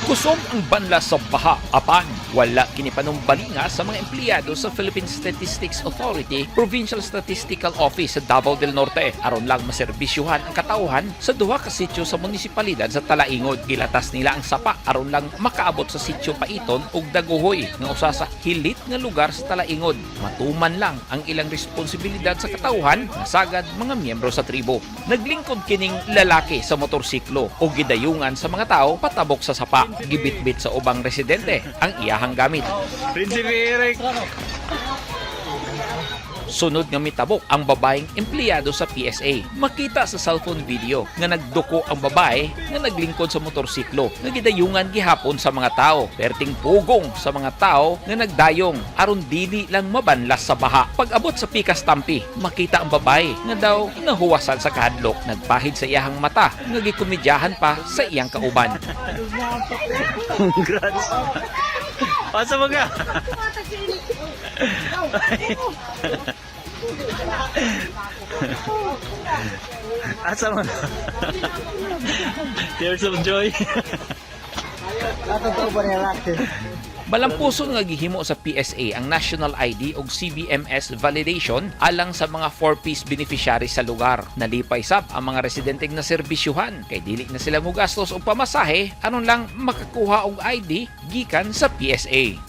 Kusog ang banlas sa baha apan wala kini panumbalinga sa mga empleyado sa Philippine Statistics Authority Provincial Statistical Office sa Davao del Norte aron lang maserbisyuhan ang katawhan sa duha ka sitio sa munisipalidad sa Talaingod. Gilatas nila ang sapa aron lang makaabot sa sitio Paiton ug Daguhoy nga usa sa hilit nga lugar sa Talaingod. Matuman lang ang ilang responsibilidad sa katawhan nga sagad mga miyembro sa tribo. Naglingkod kining lalaki sa motorsiklo o gidayungan sa mga tao patabok sa sapa. Gibitbit sa ubang residente ang iyahang gamit. Prinsipe Eric. Sunod nga mitabok ang babaeng empleyado sa PSA. Makita sa cellphone video nga nagduko ang babae nga naglingkod sa motorsiklo nga gidayungan gihapon sa mga tao. Perting pugong sa mga tao nga nagdayong aron dili lang mabanlas sa baha. Pag-abot sa Pikas Tampi, makita ang babae nga daw nahuwasan sa kahadlok. Nagpahid sa iyahang mata nga gikomedyahan pa sa iyang kauban. Congrats. Pasa mo ka. Asa mo na? Tears of joy. Malampuson nga gihimo sa PSA ang National ID ug CBMS validation alang sa mga 4-piece beneficiary sa lugar. Nalipay sab ang mga residenteng na serbisyuhan kay dili na sila mogastos og pamasahe aron lang makakuha og ID gikan sa PSA.